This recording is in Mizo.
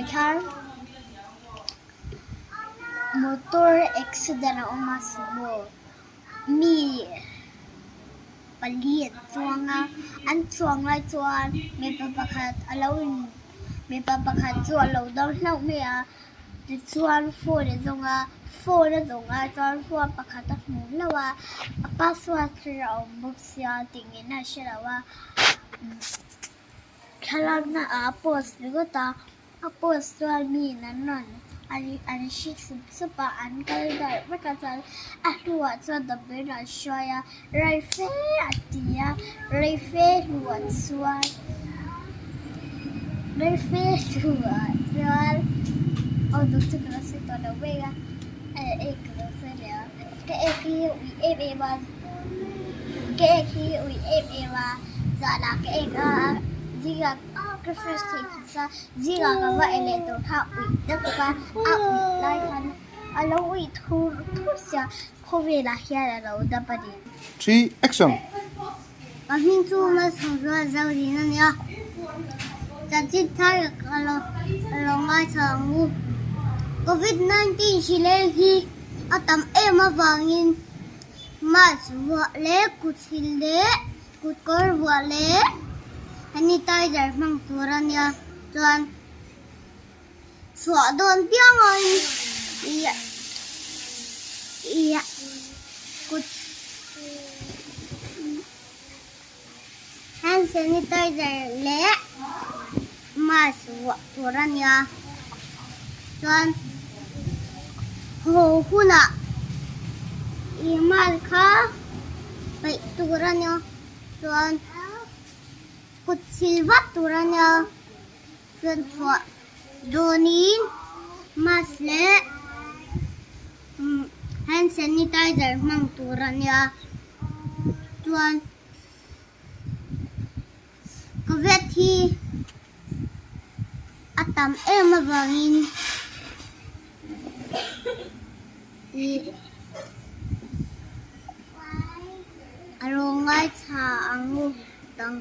Tikhan motor accident a awm a sumo mi pali an chuang a an chuang lai chuan mipa pakhat a lo in mipa pakhat chu a lo dam hlauh mai a tichuan phone a zawng a phone a zawng ai chuan phone pakhat a hmu hlauh a a password chu a awm bawk sia tih ngei na a hre lo a thlalak na ah a post ringawt a a post chuan mi in an rawn an hre sup sup a an kal darh vek a chuan a hnuah chuan damdawiin ah an hruai a rei fe a ti a rei fe hnuah chuan rei fe hnuah chuan aw chu chu ka lo sawi tawh lo mai a eh ka lo sawi leh a ka ek hi ui em em a. Ka ek hi ui em em a, zanah ka ek a, zingah ka fresh thei thin sa, zingah ka va ei leh tur kha ui deuh bawk a, a ui lai khan a lo ui thur thur sia, khawvelah hian a lo dap a ni. Three, action! Ka hming chu Malsawmzuala Zodin a nia, chanchin thar ka lo ngaithla ang u. Covid 19 hri leng hi a tam em avangin Mask vuah leh kut sil leh kut kawr vuah leh sanitizer hmang tur a nia chuan chhuah dawn piang a ih ih kut hand sanitizer leh mask vuah tur a nia chuan haw hunah ih mask kha paih tur a nia chuan kut sil vat tur a nia chuan chhuah dawnin mask leh hand sanitizer hmang tur a nia chuan. Ka vet hi a tam em avangin ih a lo ngaithla ang u dang.